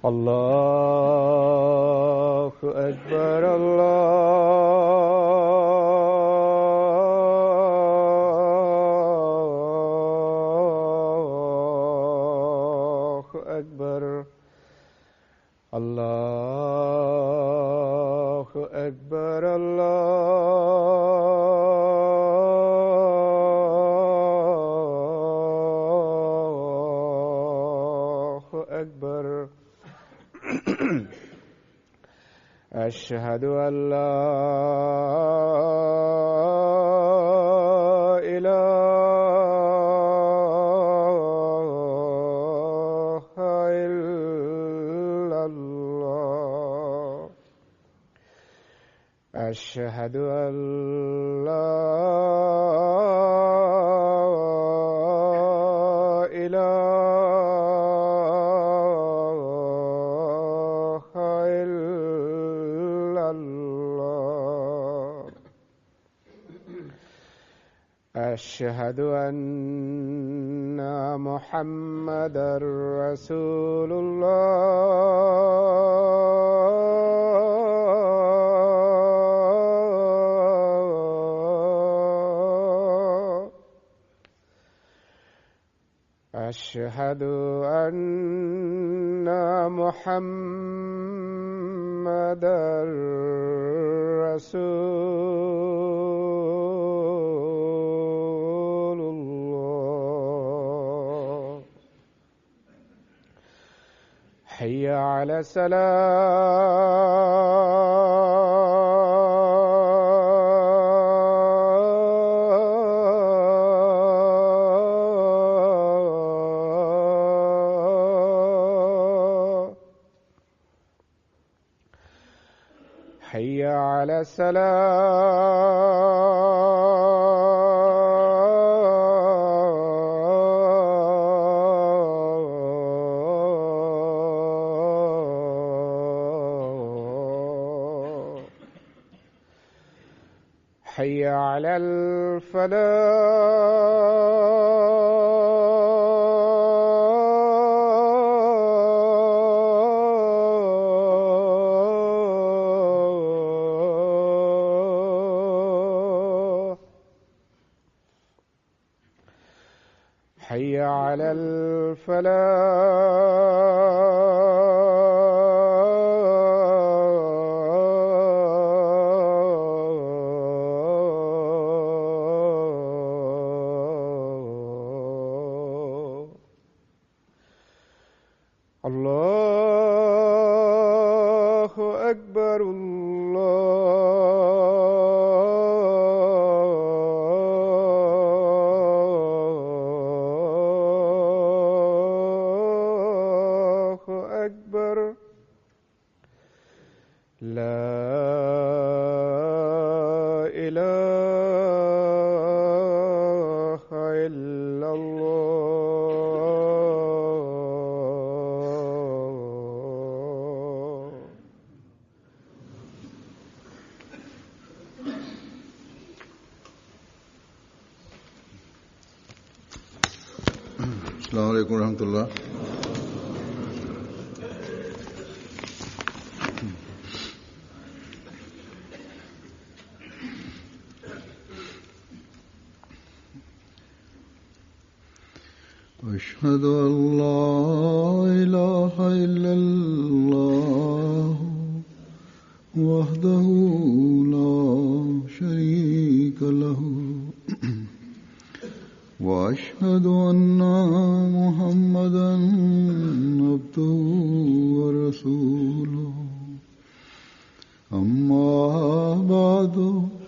الله أكبر الله أكبر الله أكبر الله أكبر. أشهد أن لا إله إلا الله. أشهد أن لا إله إلا الله. أشهد أن محمدًا رسول الله. أشهد أن محمدًا رسول الله. حي على الصلاة. حي على الصلاة. حي على الفلاح. حي على الفلاح. الله أكبر الله أكبر. لا إله إلا الله. السلام علیکم ورحمۃ اللہ. أشهد أن لا إله إلا الله وحده لا شريك له وأشهد أن محمدًا عبده ورسوله. أما بعد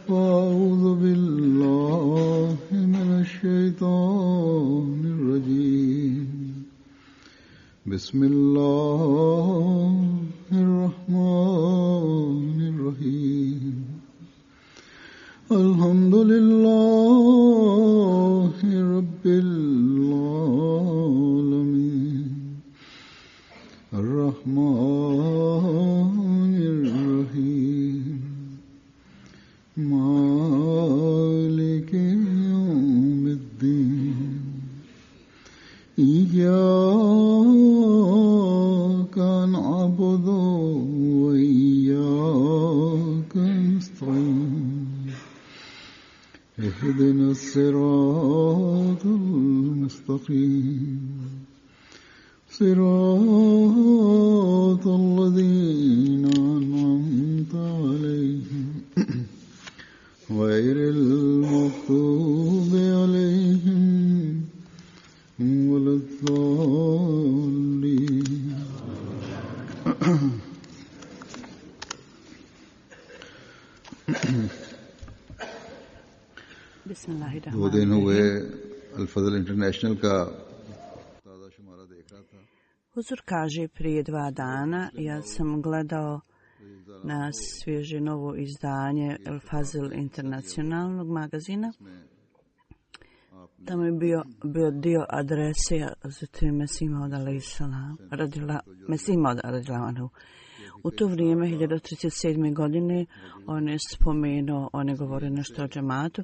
فأعوذ بالله من الشيطان الرجيم. بسم الله الرحمن الرحيم. الحمد لله رب العالمين. الرحمن الرحيم. مالك يوم الدين. إياك الصراط المستقيم صراط الذين أنعمت عليهم غير المغضوب عليهم ولا الضالين. दो दिन हुए अल-फज़ल इंटरनेशनल का ताज़ा शुमारा देख रहा था. Huzur kaže, prije 2 dana ja sam gledao na svježe novo izdanje Al-Fazl internacionalnog magazina. Tamo je bio dio adrese zatim Mesih Maud alejhi. U to vrijeme, 1937. godine, on je spomenuo, on je govorio nešto o džematu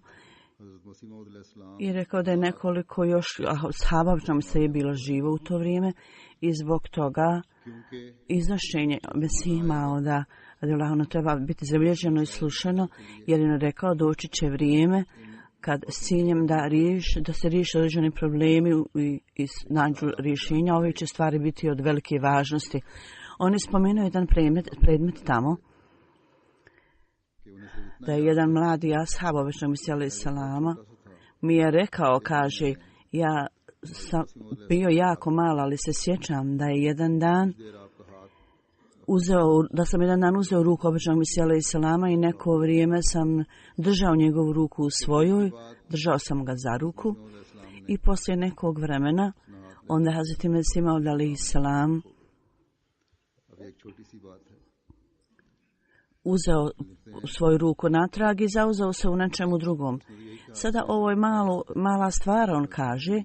i rekao da je nekoliko još ashaba se je bilo živo u to vrijeme i zbog toga iznošenje Mesih Mauda treba biti zabilježeno i slušano, jer je rekao doći će vrijeme kad s ciljem da se riješe određeni problemi i nađu rješenja, ove će stvari biti od velike važnosti. On je spomenuo jedan predmet tamo, da je jedan mladi ashab običnog Mesija alejhi selama mi je rekao, kaže, ja sam bio jako malo, ali se sjećam da je jedan dan uzeo ruku običnog Mesija alejhi selama i neko vrijeme sam držao njegovu ruku u svojoj, držao sam ga za ruku i poslije nekog vremena onda Hazreti Mesih Maud alejhi selam uzeo svoju ruku natrag i zauzeo se u nečemu drugom. Sada ovo je mala stvar, on kaže.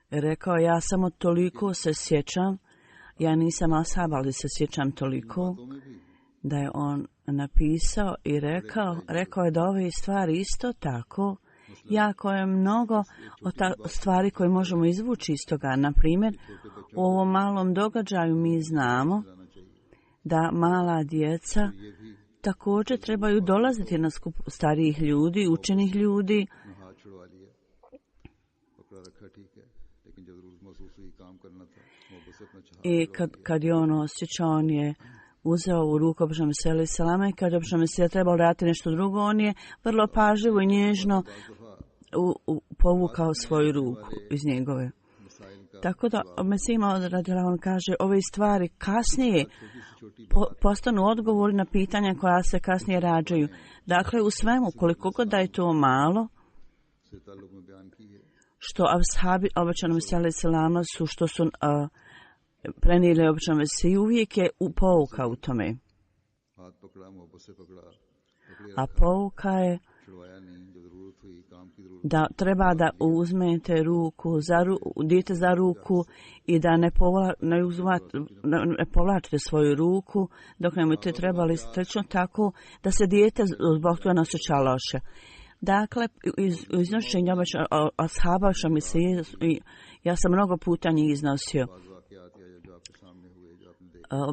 Rekao, ja samo toliko se sjećam, ja nisam ashab, ali se sjećam toliko da je on napisao i rekao je da ove stvari isto tako, jako je mnogo stvari koje možemo izvući iz toga. Na primjer, u ovom malom događaju mi znamo da mala djeca također trebaju dolaziti na skup starijih ljudi, učenih ljudi. I kad je on osjećao, on je uzeo u ruku običnog Mesija alejhi selama i kad je običnog Mesija trebao raditi nešto drugo, on je vrlo pažljivo i nježno povukao svoju ruku iz njegove. Tako da Mesih Maud radijallahu kaže, ove stvari kasnije postanu odgovori na pitanja koja se kasnije rađaju. Dakle, u svemu, koliko god da je to malo, što ashabi običnog Mesija alejhi selama su, što su prenijeli običnom Mesiji, uvijek je pouka u tome. A pouka je da treba da uzmete dijete za ruku i da ne povlačite svoju ruku dok ne budete trebali, slično tako da se dijete zbog toga ne osjeća loše. Dakle, iznošenje ashaba što mi se ja sam mnogo puta njih iznosio.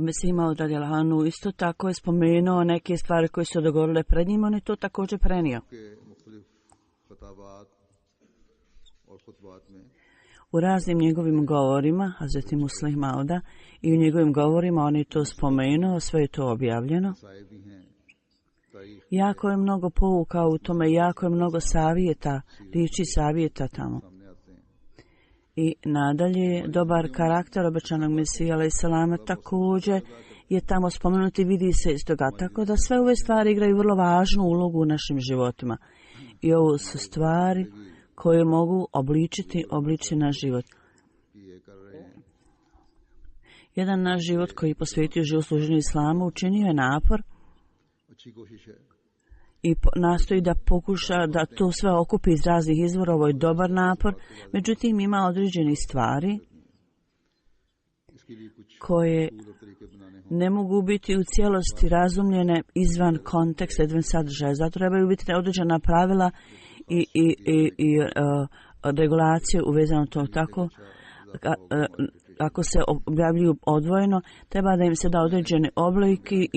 Mesih Maud radijallahu anhu isto tako je spomenuo neke stvari koje su dogovorile pred njim, on je to također prenio. U raznim njegovim govorima, Hazreti Muslih Mauda, i u njegovim govorima on je to spomenuo, sve je to objavljeno. Jako je mnogo pouka u tome, jako je mnogo savjeta, riječi savjeta tamo. I nadalje, dobar karakter obećanog Mesija alejhi selama također je tamo spomenuti, vidi se iz toga. Tako da sve ove stvari igraju vrlo važnu ulogu u našim životima. I ovo su stvari koje mogu obličiti naš život. Jedan naš život koji je posvetio život služenju islamu učinio je napor i nastoji da pokuša da to sve okupi iz raznih izvora. Ovo je dobar napor, međutim ima određeni stvari koje ne mogu biti u cijelosti razumljene izvan konteksta, izvan sadržaja. Zato trebaju biti određena pravila i regulacije uvezano to tako. ako se objavljuju odvojeno, treba da im se da određene obliki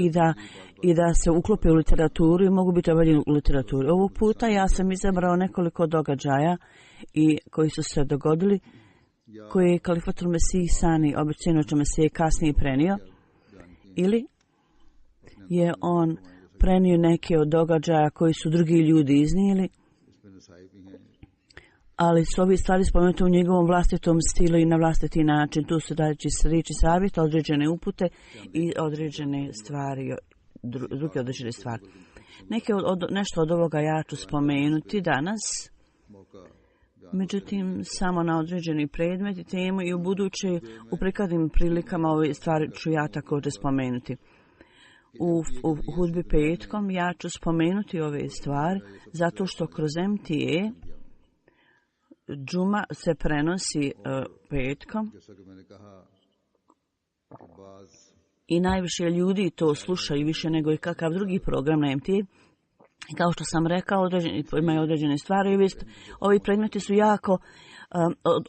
i da se uklope u literaturu i mogu biti objavljeni u literaturi. Ovog puta ja sam izabrao nekoliko događaja i koji su se dogodili, koje je Kalifatul Mesih Sani, obećanoće Mesije, kasnije prenio, ili je on prenio neke od događaja koji su drugi ljudi iznijeli, ali su ovi stvari spomenute u njegovom vlastitom stilu i na vlastiti način. Tu su riječi savjeta, određene upute i određene stvari, druge određene stvari. Nešto od ovoga ja ću spomenuti danas, međutim samo na određeni predmet i temu i u buduće u prikladnim prilikama ove stvari ću ja također spomenuti. U hudbi petkom ja ću spomenuti ove stvari zato što kroz MTA džuma se prenosi petkom i najviše ljudi to slušaju više nego i kakav drugi program na MTA. Kao što sam rekao, imaju određene stvari. Ovi predmeti su jako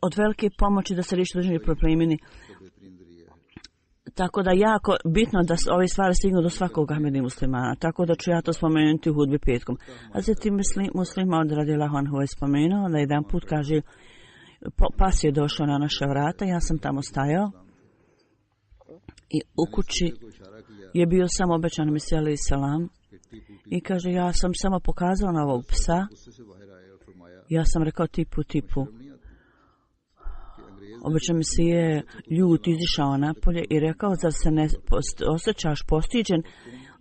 od velike pomoći da se riješi određeni problemi. Tako da jako bitno da ove stvari stignu do svakog Ahmedi muslimana. Tako da ću ja to spomenuti u hudbi petkom. A zatim muslima od radijallahu anhu je spomenuo da jedan put kaže pas je došao na naša vrata, ja sam tamo stajao i u kući je bio samo obećan Mesija alejhi selam i kaže ja sam samo pokazao na ovog psa. Ja sam rekao tipu. Obećan Mesija je ljut izišao napolje i rekao, zar se ne osjećaš postiđen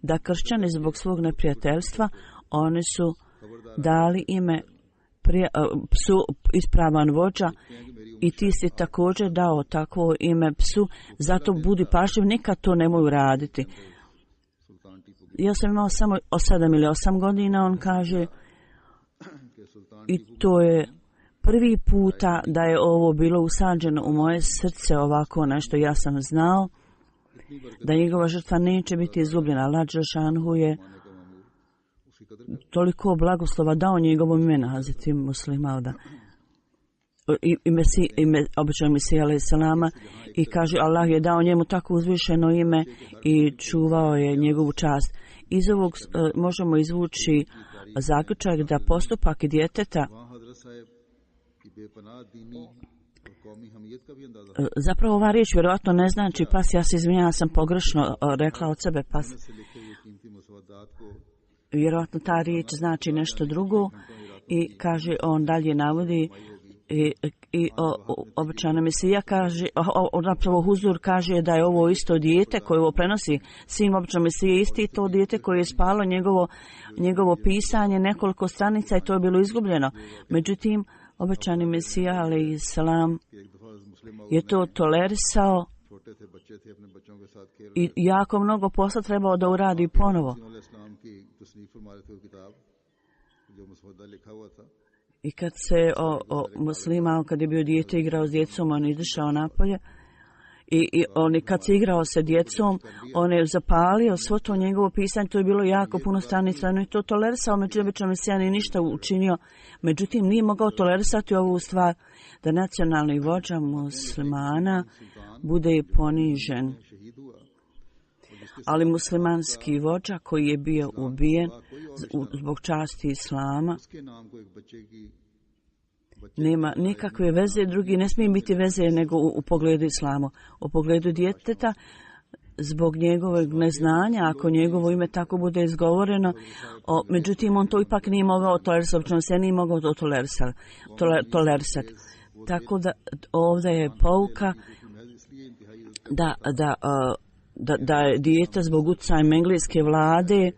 da kršćani zbog svog neprijateljstva, oni su dali ime psu ispravan vođa i ti si također dao takvo ime psu, zato budi pažljiv, nikad to nemoj raditi. Ja sam imao samo 7 ili 8 godina, on kaže, i to je prvi puta da je ovo bilo usađeno u moje srce ovako nešto. Ja sam znao da njegova žrtva neće biti izgubljena. Allah dželešanu je toliko blagoslova dao njegovom imenu Hazreti Muslima ime obećanog Mesija alejhi selama i kaže Allah je dao njemu tako uzvišeno ime i čuvao je njegovu čast. Iz ovog možemo izvući zaključak da postupak djeteta zapravo ova riječ vjerojatno ne znači pas, ja se izvinjavam, sam pogrešno rekla od sebe pas. Vjerojatno ta riječ znači nešto drugo i kaže, on dalje navodi i obećana Mesija kaže, zapravo Huzur kaže da je ovo isto dijete koje ovo prenosi sin obećanog Mesije, isti to dijete koje je spalo njegovo pisanje nekoliko stranica i to je bilo izgubljeno. Međutim, obećani Mesija alejhi selam je to tolerisao i jako mnogo posla trebao da uradi ponovo. I kad se muslima, kad je bio dijete igrao s djecom, on izašao napolje i on kad se igrao sa djecom, on je zapalio svo to njegovo pisanje, to je bilo jako puno stranica, on je to tolerisao, međutim obećani Mesija nije ništa učinio, međutim nije mogao tolerisati ovu stvar da nacionalni vođa muslimana bude ponižen. Ali muslimanski vođa koji je bio ubijen zbog časti islama nema nikakve veze, drugi ne smije biti veze nego u pogledu islama. U pogledu djeteta, zbog njegovog neznanja, ako njegovo ime tako bude izgovoreno, međutim on to ipak nije mogao tolerisati, obično se nije mogao to tolerisati. Tako da ovdje je pouka da je dijete zbog utjecaja engleske vlade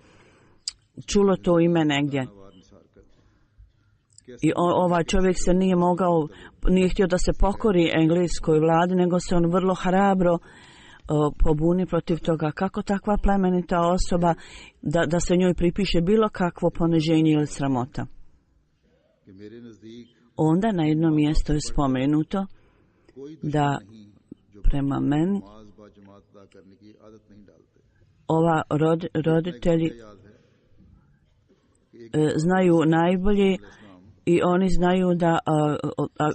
čulo to ime negdje. I ovaj čovjek se nije htio da se pokori engleskoj vladi, nego se on vrlo hrabro pobuni protiv toga. Kako takva plemenita osoba da se njoj pripiše bilo kakvo poniženje ili sramota. Onda na jednom mjestu je spomenuto da prema meni ova roditelji znaju najbolje i oni znaju da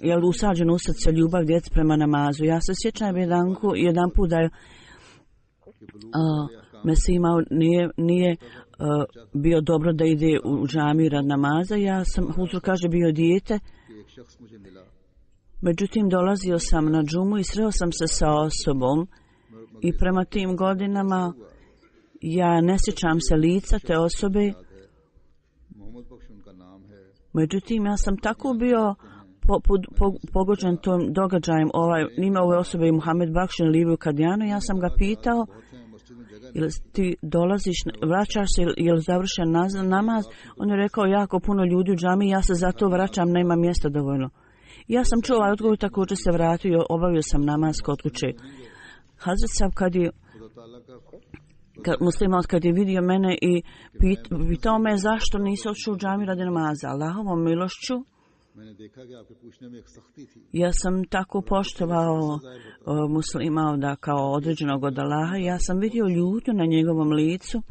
je usađeno u srce ljubav djece prema namazu. Ja se sjećam jedan put da je Mesih Maud nije bio dobro da ide u džamiju rad namaza. Ja sam, Huzur kaže, bio dijete. Međutim, dolazio sam na džumu i sreo sam se sa osobom i prema tim godinama ja ne sjećam se lica te osobe. Međutim, ja sam tako bio pogođen tom događajem. Ime ove osobe je Muhammed Bakš Liviju Kadijanu. Ja sam ga pitao, jel ti dolaziš, vraćaš se, jel završen namaz? On je rekao, jako puno ljudi u džami, ja se zato vraćam, nema mjesta dovoljno. Ja sam čuo ovaj odgovor, također se vratio, obavio sam namaz kod kuće. Hazret Sahab kad je vidio mene i pitao me zašto nisi otišao u džamiju radi namaza. Allahovom milošću ja sam tako poštovao muslima da kao određenog od Allaha. Ja sam vidio ljutnju na njegovom licu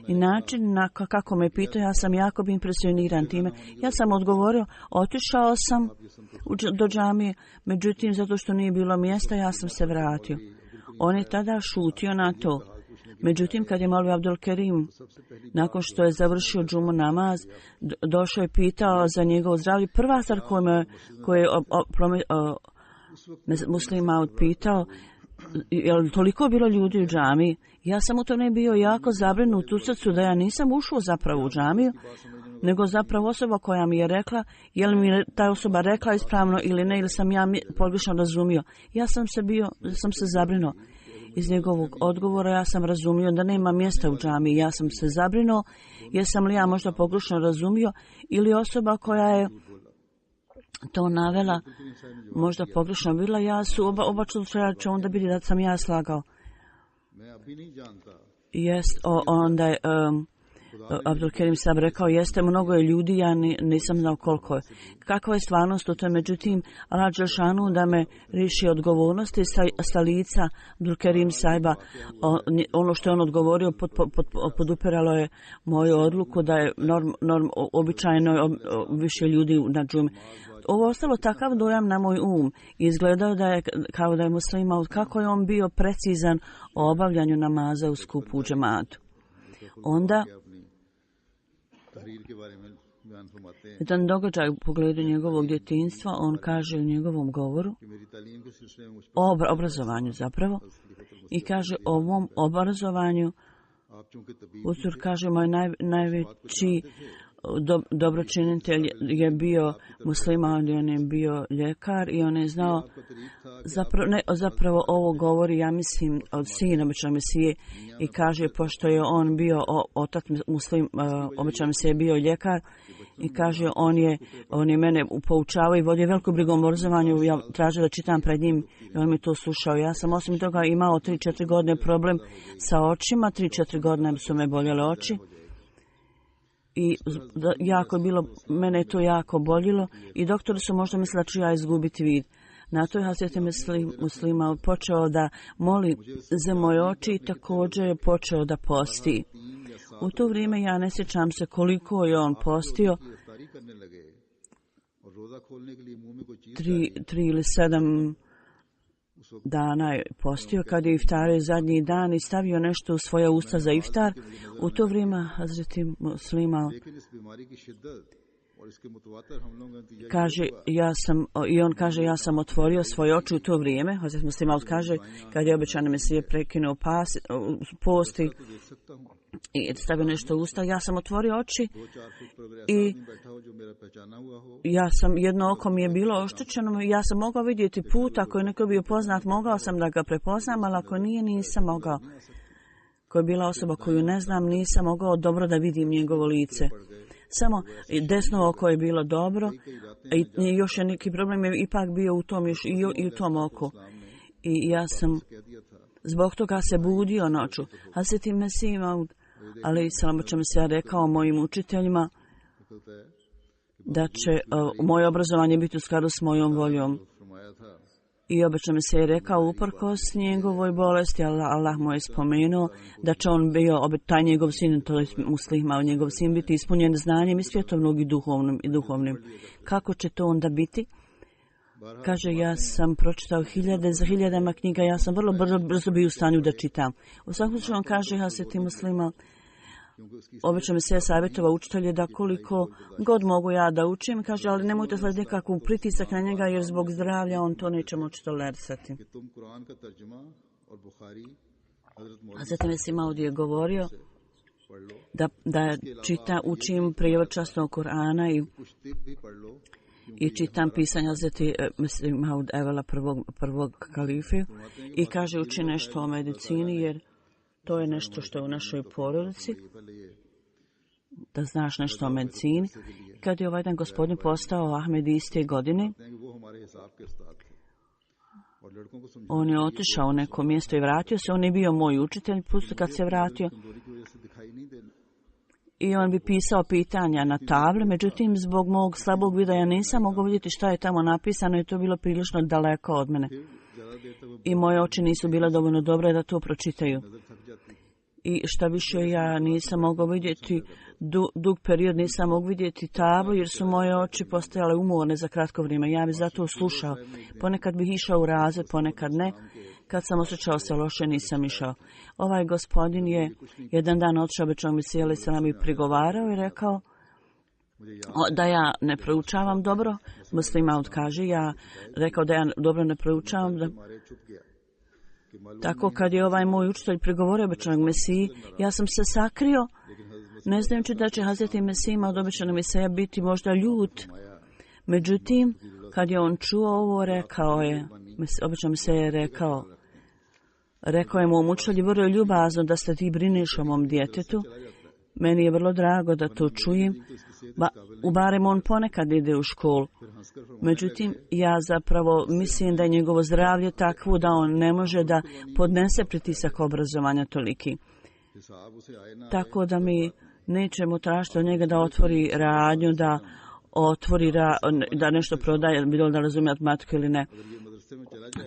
i način kako me pitao, ja sam jako bi impresioniran time. Ja sam odgovorio, otišao sam do džamije, međutim zato što nije bilo mjesta ja sam se vratio. On je tada šutio na to. Međutim, kad je Maulvi Abdul Kerim, nakon što je završio džumu namaz, došao i pitao za njegovo zdravlje. Prva stvar koju je muslima pitao, je li toliko bilo ljudi u džamiji? Ja sam u tome bio jako zabrinut u srcu da ja nisam ušao zapravo u džamiju, nego zapravo osoba koja mi je rekla, je li mi ta osoba rekla ispravno ili ne, ili sam ja pogrešno razumio. Ja sam se zabrinuo. Iz njegovog odgovora ja sam razumio da nema mjesta u džamiji. Ja sam se zabrinuo, jesam li ja možda pogrešno razumio ili osoba koja je to navela možda pogrešno bila. Ja su oba slučaja će onda biti da sam ja slagao. Onda je Abdul Kerim sam rekao, jeste mnogo je ljudi, ja nisam znao koliko je. Kakva je stvarnost u tome? Međutim, Allah Đelšanu da me riši odgovornosti sa lica Abdul Kerim Saheba. Ono što je on odgovorio podupiralo je moju odluku da je običajno više ljudi na džumi. Ovo ostalo takav dojam na moj Izgledao da je kao da je muslima, kako je on bio precizan o obavljanju namaza u skupu u džematu. Onda jedan događaj u pogledu njegovog djetinjstva, on kaže u njegovom govoru o obrazovanju zapravo i kaže o ovom obrazovanju Huzur kaže moj najveći dobročinitelj je bio musliman, on je bio ljekar i on je znao zapravo ovo govori, ja mislim, od sina običajnog Mesije i kaže, pošto je on bio otac muslim, običajnog Mesije je bio ljekar i kaže, on je mene poučavao i vodio veliku brigu o obrazovanju, ja tražio da čitam pred njim i on mi to slušao. Ja sam osim toga imao 3-4 godine problem sa očima, 3-4 godine su me boljele oči. I jako je bilo, mene je to jako boljilo i doktori su možda mislili da ću ja izgubiti vid. Na to je Hazreti Muslima počeo da moli za moje oči i također je počeo da posti. U to vrijeme ja ne sjećam se koliko je on postio, 3 ili 7 dana je postio. Kad je iftario zadnji dan i stavio nešto u svoja usta za iftar, u to vrijeme Hazreti Muslima kaže, ja sam otvorio svoje oči u to vrijeme. Hazreti Muslima kaže, kad je obećani Mesije prekinuo posti i stavio nešto u usta, ja sam otvorio oči i jedno oko mi je bilo oštećeno, ja sam mogao vidjeti put, ako je neko bio poznat, mogao sam da ga prepoznam, ali ako nije, nisam mogao. Ko je bila osoba koju ne znam, nisam mogao dobro da vidim njegovo lice. Samo desno oko je bilo dobro i još je neki problem je ipak bio u tom, i u tom oku. I ja sam zbog toga se budio noću. Hazreti Mesih Maud, ali Salamoćem se ja rekao mojim učiteljima da će moje obrazovanje biti u skladu s mojom voljom. I obično mi se je rekao uprkos njegovoj bolesti, Allah mu je spomenuo da će on bio, taj njegov sin, to je muslima, njegov sin biti ispunjen znanjem i svjetovnog i duhovnim. Kako će to onda biti? Kaže, ja sam pročitao hiljadama knjiga, ja sam vrlo brzo bio u stanju da čitam. U svakom slučaju on kaže, Hazreti Muslima, obično mi se savjetova učitelje da koliko god mogu ja da učim, kaže, ali nemojte slediti nekakvu pritisak na njega jer zbog zdravlja on to neće moći tolerisati. A zatim je Simaudi je govorio da učim prijevod časnog Kur'ana i čitam pisanja Hazreti Maud Evela prvog kalife i kaže uči nešto o medicini jer to je nešto što je u našoj porodici, da znaš nešto o medicini. Kad je ovaj jedan gospodin postao Ahmed iste godine, on je otišao u neko mjesto i vratio se. On je bio moj učitelj, pusto kad se vratio. I on bi pisao pitanja na table, međutim zbog mog slabog vida ja nisam mogao vidjeti šta je tamo napisano i to je bilo prilično daleko od mene. I moje oči nisu bile dovoljno dobre da to pročitaju. I šta više ja nisam mogao vidjeti, dug period nisam mogao vidjeti tablu jer su moje oči postajale umorne za kratko vrijeme. Ja bih zato slušao. Ponekad bih išao u razred, ponekad ne. Kad sam osjećao se loše, nisam išao. Ovaj gospodin je jedan dan otišao obično mi sjeli se nam i prigovarao i rekao da ja ne proučavam dobro. Muslima kaže, ja rekao da ja dobro ne proučavam. Tako kad je ovaj moj učitelj prigovorio običanog Mesiji, ja sam se sakrio, ne znajući da će Hazreti Mesija od običanog Mesija biti možda ljut. Međutim, kad je on čuo ovo, rekao je, obično Mesija je rekao je mom učitelju vrlo ljubazno da se ti brineš o mom djetetu. Meni je vrlo drago da to čujem. Barem on ponekad ide u školu. Međutim, ja zapravo mislim da je njegovo zdravlje takvo da on ne može da podnese pritisak obrazovanja toliki. Tako da mi nećemo tražiti od njega da otvori radnju, da nešto prodaje, bilo da razumije matematiku ili ne.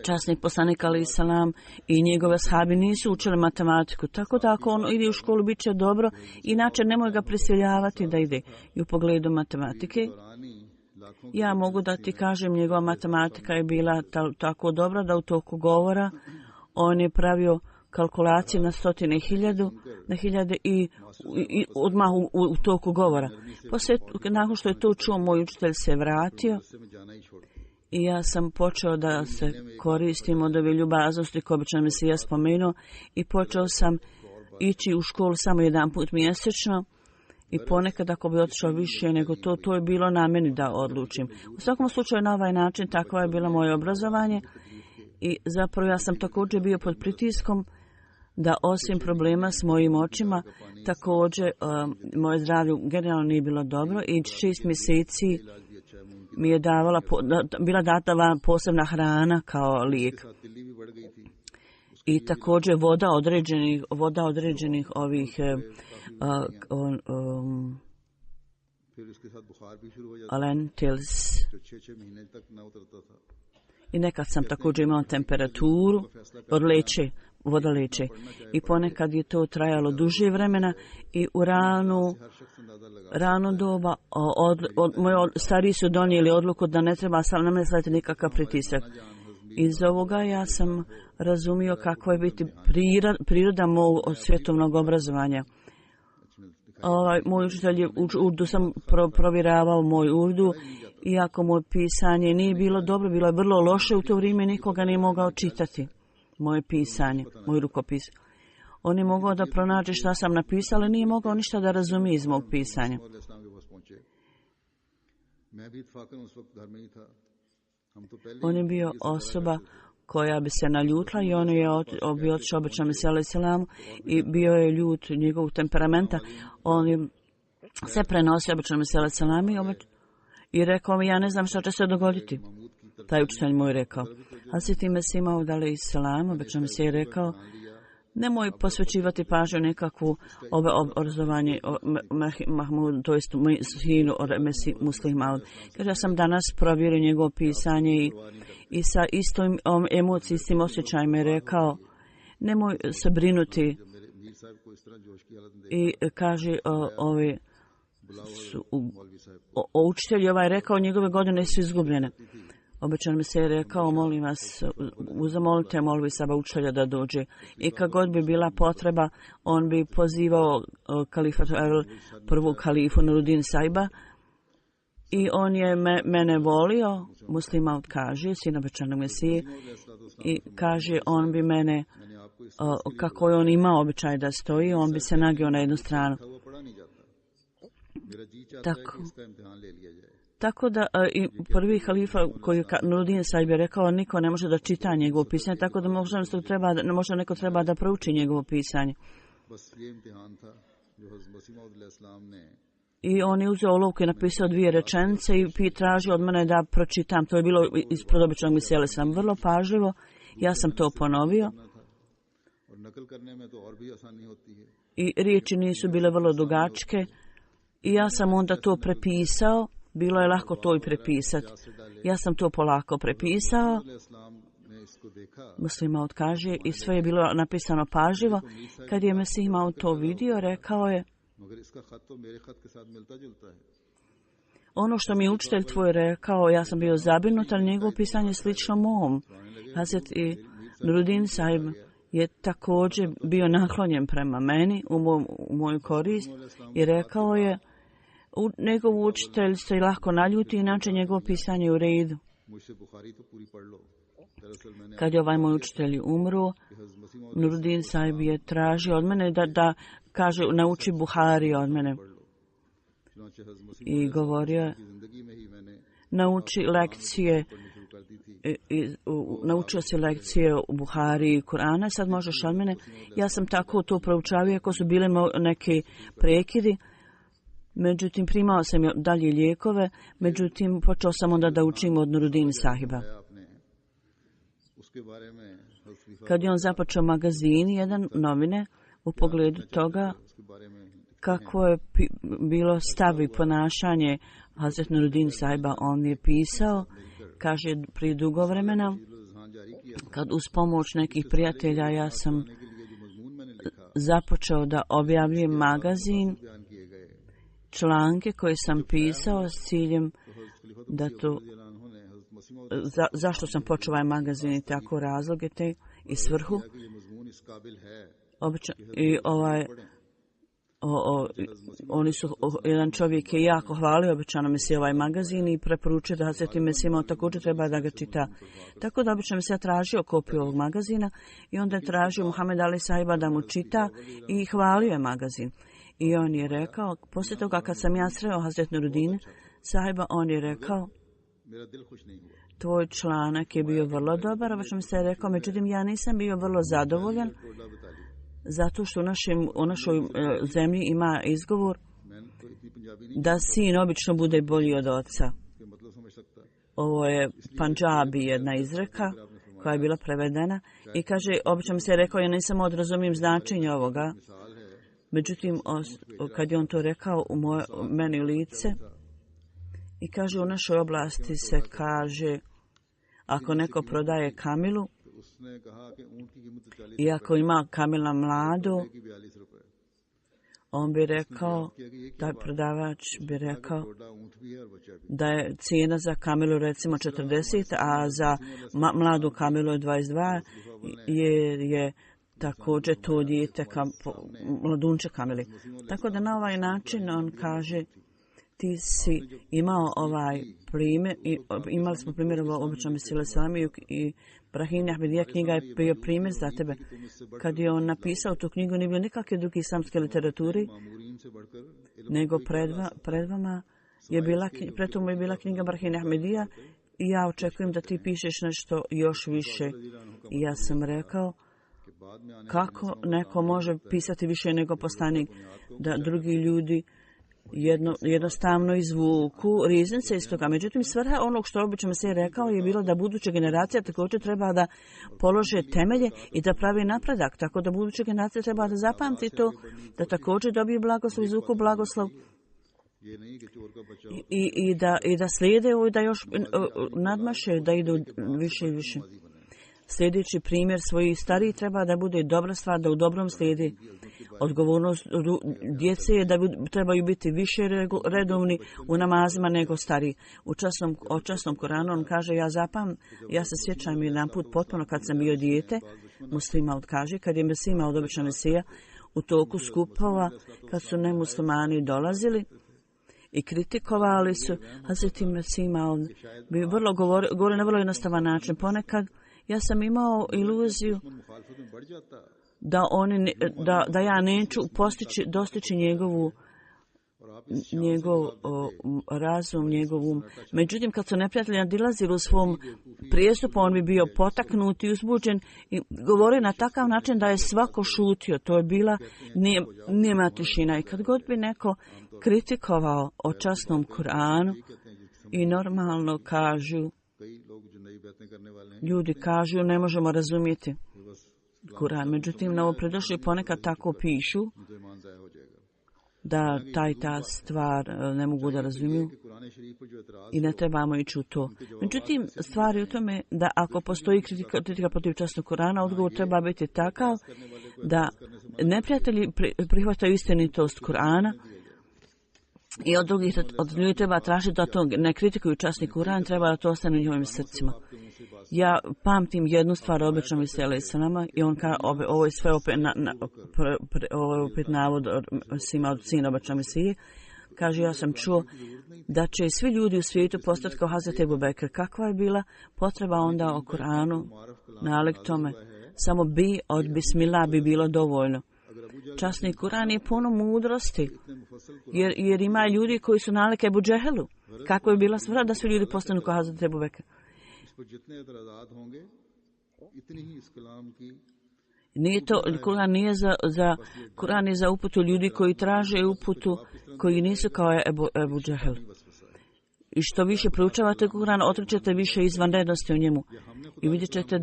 Časni poslanik alejhi selam i njegove ashabi nisu učili matematiku, tako da ako on ide u školu bit će dobro, inače nemoj ga prisiljavati da ide. I u pogledu matematike, ja mogu da ti kažem, njegova matematika je bila tako dobra da u toku govora on je pravio kalkulacije na stotine hiljade i odmah u toku govora. Nakon što je to čuo, moj učitelj se vratio i ja sam počeo da se koristim od ove ljubaznosti koje obično mi se ja spomenuo i počeo sam ići u školu samo jedan put mjesečno i ponekad ako bi otišao više nego to je bilo na meni da odlučim. U svakom slučaju na ovaj način takvo je bilo moje obrazovanje i zapravo ja sam također bio pod pritiskom da osim problema s mojim očima, također moje zdravlje generalno nije bilo dobro i 6 mjeseci mi je bila data posebna hrana kao lijek. I također voda određenih ovih lentils. I nekad sam također imao temperaturu voda leče. I ponekad je to trajalo duže vremena i u rano doba moji stariji su donijeli odluku da ne treba sam namjeslati nikakav pritisak. Iz ovoga ja sam razumio kako je biti priroda mog svjetovnog obrazovanja. Moj učitelj je urdu sam provjeravao moj urdu, iako moje pisanje nije bilo dobro, bilo je vrlo loše u to vrijeme, nikoga nije mogao čitati moje pisanje, moj rukopis. On je mogao da pronađe šta sam napisala, ali nije mogao ništa da razumije iz mog pisanja. On je bio osoba koja bi se naljutila i on je bio otišao obično Mesiju alejhi selam i bio je ljut njegovog temperamenta. On je se prenosio obično Mesiju alejhi selam i rekao mi, ja ne znam šta će se dogoditi. Taj učitelj moj rekao. Hazreti Mesih Maud alejhi selam, obično mi se je rekao Nemoj posvećivati pažnju nekakvu obrazovanje Mahmud, to jest sinu Muslih Maud. Kaže, ja sam danas provjerio njegovo pisanje i sa istom emocijom, istim osjećajima je rekao, nemoj se brinuti. I kaže, učitelj ovaj rekao, njegove godine su izgubljene. Obećan mi se je rekao, molim vas, zamolite molvi Saba učitelja da dođe. I kad god bi bila potreba, on bi pozivao prvog kalifu Nuruddin Saiba i on je mene volio, Muslih Maud kaže, sin obećanog Mesije, i kaže, on bi mene, kako je on imao običaj da stoji, on bi se nagio na jednu stranu. Tako da i prvi halifa koji Nuruddin Saib je rekao, niko ne može da čita njegovo pisanje, tako da možda neko treba da prouči njegovo pisanje. I on je uzeo olovku i napisao 2 rečenice i tražio od mene da pročitam. To je bilo ispred običnog Mesije sam vrlo pažljivo. Ja sam to ponovio. I riječi nisu bile vrlo dugačke. I ja sam onda to prepisao. Bilo je lako to i prepisati. Ja sam to polako prepisao. Muslih Maud kaže, i sve je bilo napisano pažljivo. Kad je Mesih Maud to vidio, rekao je, ono što mi je učitelj tvoj rekao, ja sam bio zabrinut, ali njegovo pisanje je slično mom. Hazret i Nuruddin Saib je također bio naklonjen prema meni u moju korist i rekao je, njegov učitelj se lako naljuti, inače njegovo pisanje je u redu. Kad je ovaj moj učitelj umro, Nuruddin Saib je tražio od mene da kaže, nauči Buhari od mene. I govorio, nauči lekcije, naučio si lekcije u Buhari i Kur'ana, sad možeš od mene. Ja sam tako to proučavio, ako su bile neki prekidi. Međutim, primao sam dalje lijekove, međutim, počeo sam onda da učim od Nuruddin Sahiba. Kad je on započeo magazin, jedan novine, u pogledu toga kako je bilo stav i ponašanje Hazret Nuruddin Sahiba, on je pisao, kaže, prije dugo vremena, kad uz pomoć nekih prijatelja ja sam započeo da objavljujem magazin, članke koje sam pisao s ciljem da to, zašto sam počeo ovaj magazin i tako razloge te i svrhu. I jedan čovjek je jako hvalio, obično mi se ovaj magazin i preporučio da Hazreti Mesih Maud također treba da ga čita. Tako da obično mi se tražio kopiju ovog magazina i onda je tražio Muhammed Ali Sahiba da mu čita i hvalio je magazin. I on je rekao, poslije toga kad sam ja sreo Hazret Nuruddin Sahiba, on je rekao, tvoj članak je bio vrlo dobar, obično mi se je rekao, međutim ja nisam bio vrlo zadovoljan, zato što u našoj zemlji ima izgovor da sin obično bude bolji od oca. Ovo je Pandžabi, jedna izreka koja je bila prevedena i kaže, obično mi se je rekao, ja nisam odrazumijem značenje ovoga. Međutim, kad je on to rekao u meni lice i kaže, u našoj oblasti se kaže, ako neko prodaje kamilu, i ako ima kamila mladu, on bi rekao, taj prodavač bi rekao da je cijena za kamilu recimo 40, a za mladu kamilu je 22, jer je također to dijete mladunče kamili. Tako da na ovaj način on kaže, ti si imao ovaj primjer, imali smo primjer u običnom Mesiji Salami i Brahim Ahmedija knjiga je bio primjer za tebe. Kad je on napisao tu knjigu, nije bilo nikakve druge islamske literaturi, nego pred vama je bila, pretom je bila knjiga Brahim Ahmedija i ja očekujem da ti pišeš nešto još više. I ja sam rekao, kako neko može pisati više nego poslanik, da drugi ljudi jednostavno izvuku riznice iz toga. Međutim, svrha onog što obično se je rekao je bilo da buduća generacija također treba da polože temelje i da pravi napredak. Tako da buduća generacija treba da zapamti to, da također dobije blagoslov, izvuku blagoslov i da slijede ovo i da još nadmaše, da idu više i više. Sljedeći primjer svojih starijih treba da bude dobra stvar, da u dobrom slijedi. Odgovornost djece je da trebaju biti više redovni u namazima nego stariji. U časnom Koranu on kaže, ja se sjećam jedan put potpuno kad sam bio dijete, muslima kaže, kad je Mesija od obična Mesija u toku skupova, kad su nemuslimani dolazili i kritikovali su, Hazreti Mesija bi vrlo govori na vrlo jednostavan način. Ponekad ja sam imao iluziju da ja neću dostići njegov razum, njegov um. Međutim, kad su neprijatelji nadilazili u svom prijestupu, on bi bio potaknut i uzbuđen i govorio na takav način da je svako šutio. To je bila nema tišina. I kad god bi neko kritikovao o časnom Kuranu i normalno ljudi kažu ne možemo razumjeti Kuran. Međutim, novopredošli ponekad tako pišu da ta stvar ne mogu da razumiju i ne trebamo ići u to. Međutim, stvar je u tome da ako postoji kritika protiv časnog Kurana, odgovor treba biti takav da neprijatelji prihvataju istinitost Kurana i od drugih od ljudi treba tražiti da to ne kritikuju časni Kuran, treba da to ostane u njihovim srcima. Ja pamtim jednu stvar obično mi sele sa nama i on kaže, ovo je sve opet navod od sina obično Mesije. Kaže, ja sam čuo da će svi ljudi u svijetu postati kao Hazreti Ebu Bekr. Kakva je bila potreba onda o Kuranu, nalik tome? Samo od Bismillah bi bilo dovoljno. Časni Kuran je puno mudrosti, jer ima ljudi koji su nalik Ebu Džehelu. Kako je bila svrha da svi ljudi postanu kao Hazreti Ebu Bekr? Kuran je za uputu ljudi koji traže uputu, koji nisu kao Ebu Džehel. I što više proučavate Kuran, otkrićete više izvanrednosti u njemu. I vidjet ćete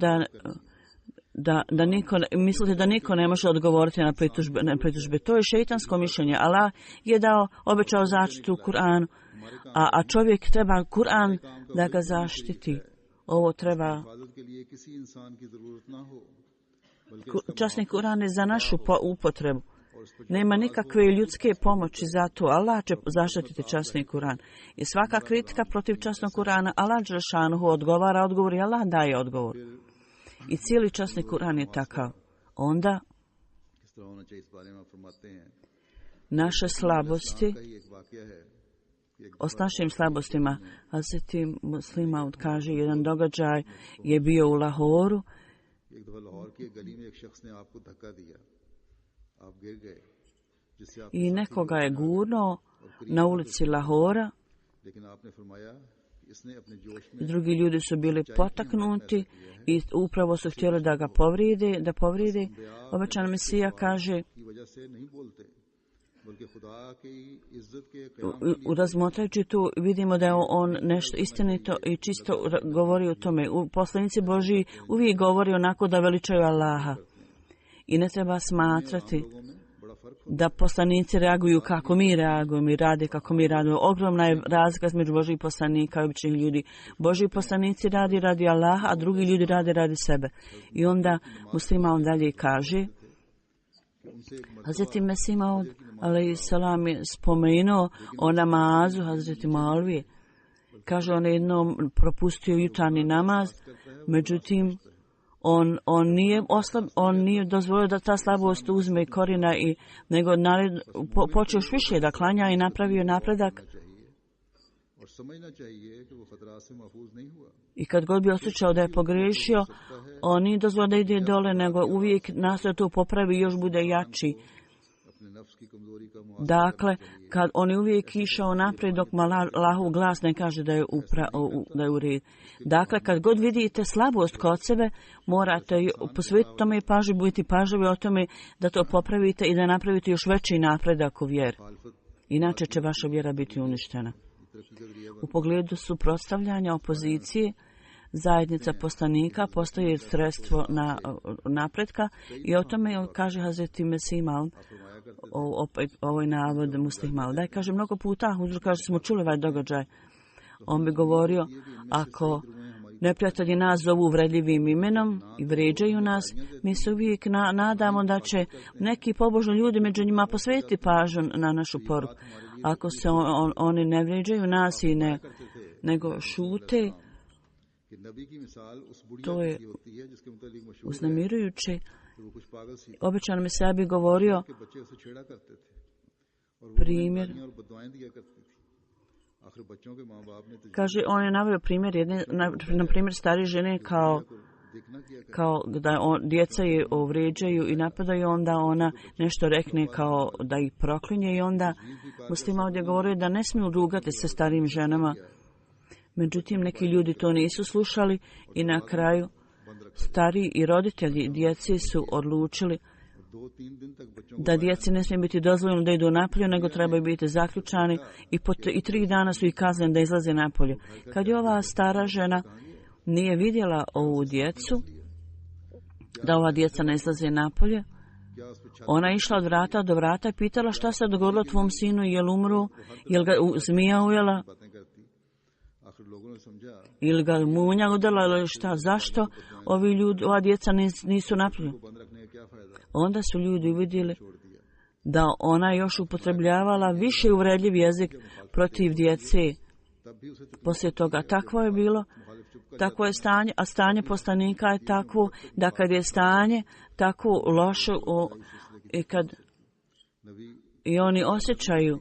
mislite da niko ne može odgovoriti na pritužbe. To je šeitansko mišljenje. Allah je obećao zaštitu u Kuranu, a čovjek treba Kuran da ga zaštiti. Ovo treba. Časni Kuran je za našu upotrebu. Nema nikakve ljudske pomoći za to. Allah će zaštititi časni Kuran. I svaka kritika protiv časnog Kurana, Allah dželešanuhu odgovara odgovor i Allah daje odgovor. I cijeli časni Kuran je takav. Onda naše slabosti, s našim slabostima, Hazreti Muslima kaže, jedan događaj je bio u Lahoru i nekoga je gurnuo na ulici Lahora. Drugi ljudi su bili potaknuti i upravo su htjeli da ga povride. Obećana Mesija kaže, razmotrajući tu vidimo da je on nešto istinito i čisto govori o tome. Poslanici Božji uvijek govori onako da veličaju Allaha. I ne treba smatrati da poslanici reaguju kako mi reagujemo i rade kako mi radimo. Ogromna je razlika između Božjih poslanika i običnih ljudi. Božji poslanici radi Allaha, a drugi ljudi radi sebe. I onda muslima on dalje kaže, Hazreti Mesih Maud alejsalam je spomenuo o namazu Hazreti Malvije. Kaže, on je jednom propustio jutarnji namaz, međutim on nije dozvolio da ta slabost uzme korina nego počeo još više da klanja i napravio napredak. I kad god bi osjećao da je pogriješio, on nije dozvolio da ide dole, nego uvijek nastoje to popravi i još bude jači. Dakle, kad on je uvijek išao naprijed dok Allahu glas ne kaže da je u redu. Dakle, kad god vidite slabost kod sebe, morate posvetiti tome pažnju, budite pažljivi o tome da to popravite i da napravite još veći napredak u vjeri. Inače će vaša vjera biti uništena. U pogledu suprotstavljanja opozicije, zajednica poslanika postoji sredstvo napretka i o tome kaže Hazreti Mesih Maud, ovaj navod Muslih Maud. Da, kaže mnogo puta, Huzur kaže smo čuli ovaj događaj. On bi govorio, ako neprijatelji nas zovu uvredljivim imenom i vrijeđaju nas, mi se uvijek nadamo da će neki pobožni ljudi među njima posvetiti pažnju na našu poruku. Ako se oni ne vrijeđaju nas i nego šute, to je uznemirujuće. Običan mi sebi govorio primjer. Kaže, on je naveo primjer jedne, na primjer stari žene kao da djeca je vrijeđaju i napadaju, onda ona nešto rekne kao da ih proklinje i onda muslima ovdje govorio da ne smiju rugati se starim ženama. Međutim, neki ljudi to nisu slušali i na kraju stariji i roditelji djeci su odlučili da djeci ne smije biti dozvoljeno da idu napolje, nego trebaju biti zaključani i 3 dana su ih kazneni da izlaze napolje. Kad je ova stara žena nije vidjela ovu djecu, da ova djeca ne izlaze napolje, ona je išla od vrata do vrata i pitala šta se dogodilo tvom sinu, je li umro, je li ga zmija ujela, ili ga munja udala, ili šta, zašto ova djeca nisu napolje. Onda su ljudi vidjeli da ona još upotrebljavala više uvredljiv jezik protiv djece. Poslije toga takvo je bilo, takvo je stanje, a stanje poslanika je takvo da kad je stanje tako loše i oni osjećaju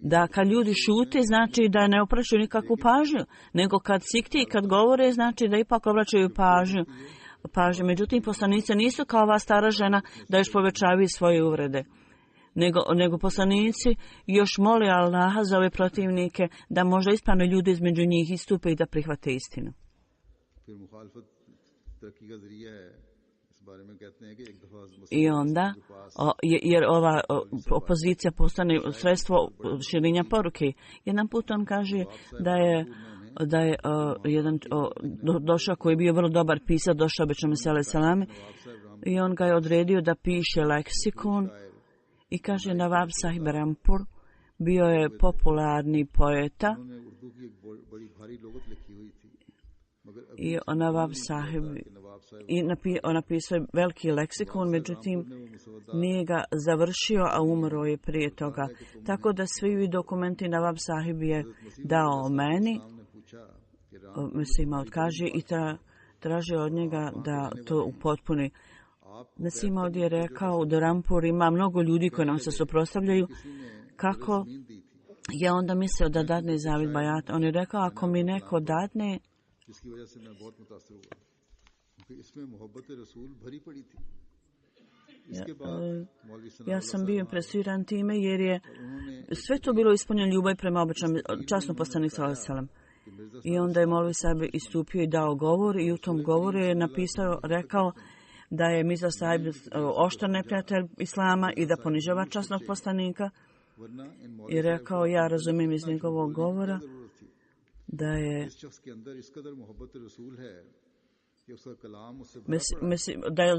da kad ljudi šute, znači da ne obraćaju nikakvu pažnju, nego kad sikti i kad govore, znači da ipak obraćaju pažnju. Međutim, poslanice nisu kao ova stara žena da još povećavaju svoje uvrede, nego poslanici još moli Allaha za ove protivnike da možda ispravno ljudi između njih istupe i da prihvate istinu. I onda, jer ova opozicija postane sredstvo širenja poruke. Jedan put on kaže da je jedan došao koji je bio vrlo dobar pisac, došao Bećame Sele Salame i on ga je odredio da piše leksikon i kaže Nawab Sahib Rampur bio je popularni poeta i Nawab Sahib on napisao je veliki leksikon, međutim nije ga završio, a umro je prije toga. Tako da svi dokumenti Nawab Sahib je dao meni, Mesih kaže i traži od njega da to upotpuni. Mesih je rekao da Rampur ima mnogo ljudi koji nam se suprotstavljaju. Kako je onda mislio da dadne zavid bajat? On je rekao, ako mi neko dadne, ja sam bio impresiran time jer je sve to bilo ispunjeno ljubav prema običnom časnom poslaniku sallallahu alejhi ve sellem. I onda je Molvi Sahib istupio i dao govor i u tom govoru je rekao da je Mirza Sahib oštar neprijatelj islama i da ponižava časnog poslanika. I rekao, ja razumijem iz njegovog govora da je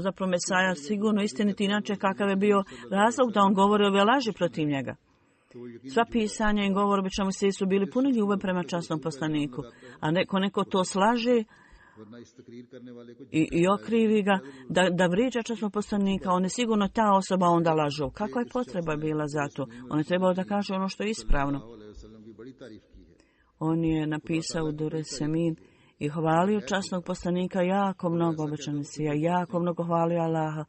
zapravo Mesaja sigurno istiniti, inače kakav je bio razlog da on govori ove laži protiv njega. Sva pisanja i govor obično su bili puni ljubav prema časnom poslaniku, a neko to slaže i okrivi ga da vrijeđa časnog poslanika, on je sigurno ta osoba onda lažu. Kakva je potreba bila za to? On je trebao da kaže ono što je ispravno. On je napisao Dure Semin i hvalio časnog poslanika jako mnogo, obećan Mesija, jako mnogo hvalio Allaha.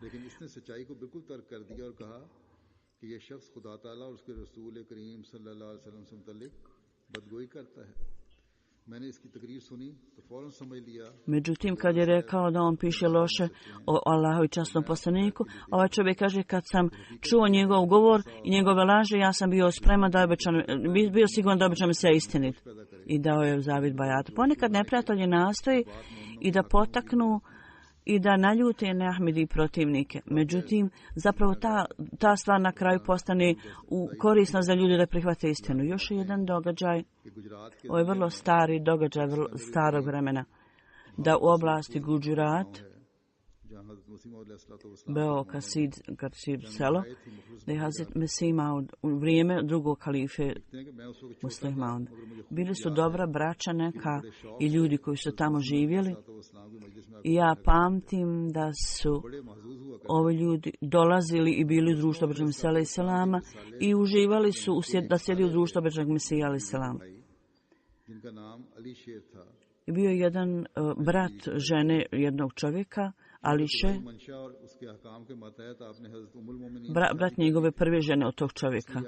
Međutim, kad je rekao da on piše loše o Allahu i časnom poslaniku, ovaj čovjek kaže, kad sam čuo njegov govor i njegove laže, ja sam bio spreman da bio siguran da obećam se istinit. I dao je zavid bajatu. Ponekad neprijatelji nastoji i da potaknu i da naljute Ahmedi protivnike. Međutim, zapravo ta stvar na kraju postane korisna za ljude da prihvate istinu. Još je jedan događaj, ovo je vrlo stari događaj, vrlo starog vremena, da u oblasti Guđerat, Beo Kasid selo, da je Hazret Mesih imao u vrijeme drugog kalife Muslima. Bili su dobra braća neka i ljudi koji su tamo živjeli. I ja pamtim da su ovi ljudi dolazili i bili u društvu Obećanog Mesija alejhi selama i uživali su da sjedi u društvu Obećanog Mesija alejhi selama. I bio je jedan brat žene jednog čovjeka, Ališe, brat njegove prve žene od tog čovjeka.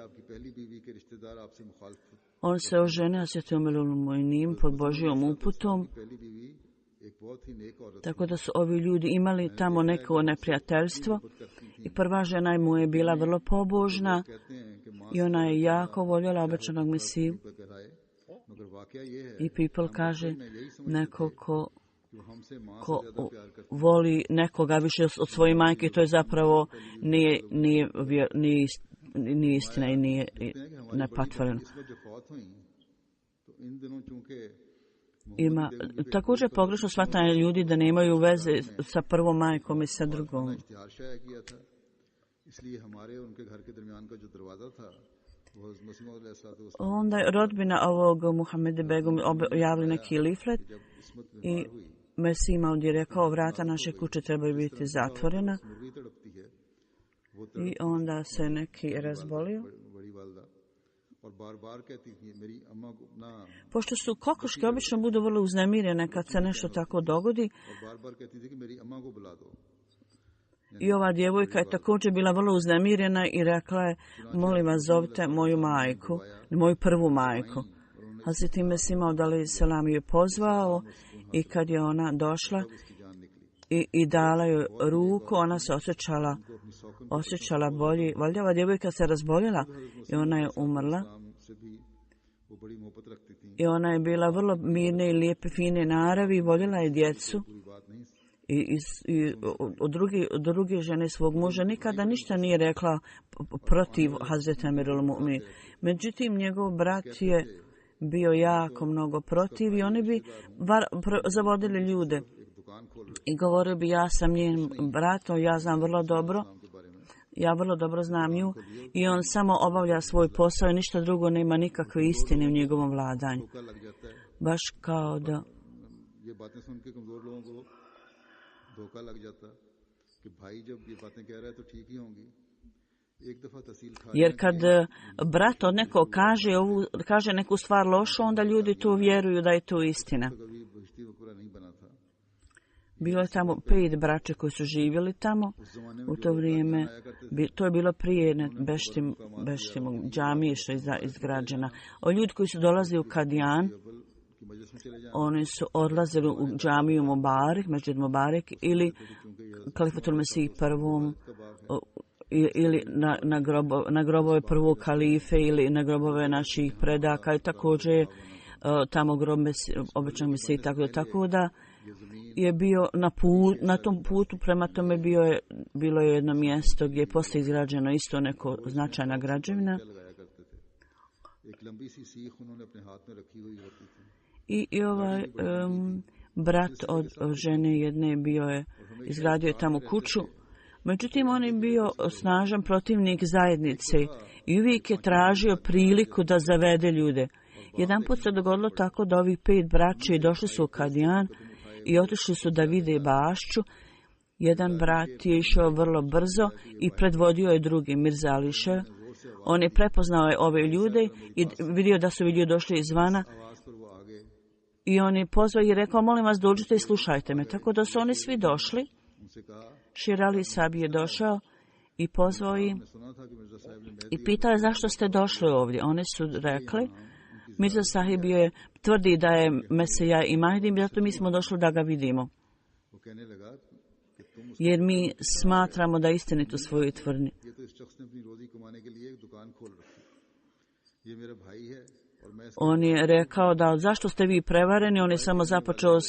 On se oženio Hazretom Ummul-Mu'minin pod Božjom uputom, tako da su ovi ljudi imali tamo neko neprijateljstvo. I prva žena mu je bila vrlo pobožna i ona je jako voljela Obećanog Mesiju. I people kaže, neko ko voli nekoga više od svoje majke, to je zapravo nije istina i nije nepatvoreno. Ima također pogrešno shvatanje ljudi da nemaju veze sa prvom majkom i sa drugom. Onda je rodbina ovog Muhameda Begum objavili neki liflet i Mesih Maud je rekao, vrata naše kuće trebaju biti zatvorena. I onda se neki razbolio. Pošto su kokoške obično budu vrlo uznemirene kad se nešto tako dogodi. I ova djevojka je također bila vrlo uznemirena i rekla je, molim vas zovite moju majku, moju prvu majku. Hazreti Mesih Maud alejhi selam je pozvao i kad je ona došla i dala joj ruku, ona se osjećala bolje. Valjda ova djevojka se razboljela i ona je umrla. I ona je bila vrlo mirne i lijepe, fine naravi, voljela je djecu. I od druge žene svog muža nikada ništa nije rekla protiv Hazreta Amirul Mu'minin. Međutim, njegov brat je bio jako mnogo protiv i oni bi zavodili ljude. I govorio bi, ja sam njen brat, ja znam vrlo dobro. Ja vrlo dobro znam nju i on samo obavlja svoj posao i ništa drugo, nema nikakve istine u njegovom vladanju. Baš kao da... Jer kad brat od nekog kaže neku stvar lošu, onda ljudi to vjeruju da je to istina. Bilo je tamo 5 braće koji su živjeli tamo u to vrijeme. To je bilo prije Beštimog džamije što je izgrađena. Ljudi koji su dolazili u Kadijan, oni su odlazili u džamiju Mubarak, Mesdžid Mubarak ili Kalifatul Mesih prvom ili na grobove prvog kalife ili na grobove naših predaka i također tamo grob Obećanog Mesija, tako da je bio na tom putu, prema tome bilo je jedno mjesto gdje je poslije izgrađeno isto neko značajna građevina. I ovaj brat od žene jedne izgradio je tamo kuću. Međutim, on je bio snažan protivnik zajednice i uvijek je tražio priliku da zavede ljude. Jedan put se dogodilo tako da ovih 5 braća došli su u Kadijan i otišli su da vide bašću. Jedan brat je išao vrlo brzo i predvodio je drugi, Mirza Ališe. On je prepoznao ove ljude i vidio da su ljudi došli izvana. I on je pozvao i rekao, molim vas dođite i slušajte me. Tako da su oni svi došli. Šir Ali Sahib je došao i pozvao ih i pitao je zašto ste došli ovdje. Oni su rekli, Mirza Sahib tvrdi da je Mesija i Mahdi, zato mi smo došli da ga vidimo. Jer mi smatramo da je istinito svoju tvrdnju. On je rekao da zašto ste vi prevareni, on je samo započeo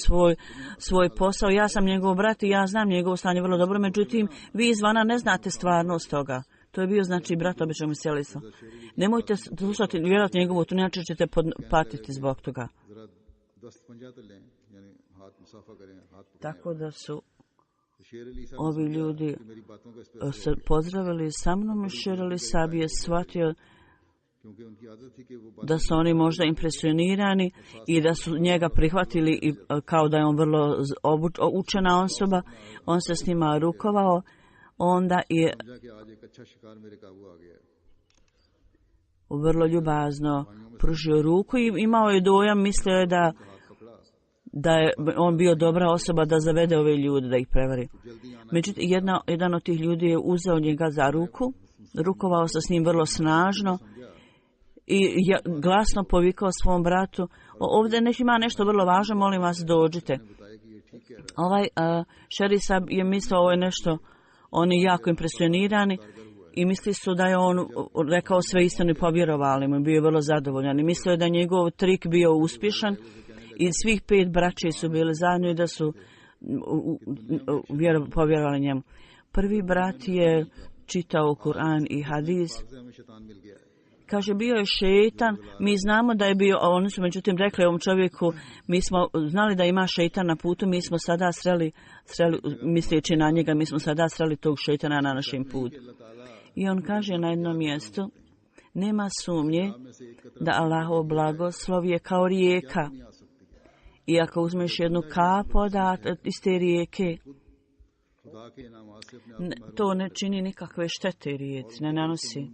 svoj posao. Ja sam njegov brat i ja znam njegovo stanje vrlo dobro, međutim vi izvana ne znate stvarnost toga. To je bio znači brat običnog Meselisa. Nemojte slušati, vjerojatno njegovu, tu inače ćete patiti zbog toga. Tako da su ovi ljudi se pozdravili sa mnom i Šer Ali Sahib je shvatio da su oni možda impresionirani i da su njega prihvatili i kao da je on vrlo učena osoba. On se s njima rukovao, onda je vrlo ljubazno pružio ruku i imao je dojam, mislio je da je on bio dobra osoba da zavede ove ljude, da ih prevari. Međutim, jedan od tih ljudi je uzeo njega za ruku, rukovao se s njim vrlo snažno i glasno povikao svom bratu, ovdje ima nešto vrlo važno, molim vas dođite. Šer Ali Sahib je mislio ovo je nešto, oni jako impresionirani i misli su da je on rekao sve istinu i povjerovali mu, bio je vrlo zadovoljan i mislio je da njegov trik bio uspješan i svih 5 braće su bili zajedno i da su povjerovali njemu. Prvi brat je čitao Kur'an i hadis. Kaže, bio je šeitan, mi znamo da je bio, oni su međutim rekli ovom čovjeku, mi smo znali da ima šeitan na putu, mi smo sada sreli misleći na njega, mi smo sada sreli tog šeitana na našem putu. I on kaže na jednom mjestu, nema sumnje da Allahov blagoslov je kao rijeka. I ako uzmeš jednu kapu iz te rijeke, to ne čini nikakve štete rijeci, ne nanosi.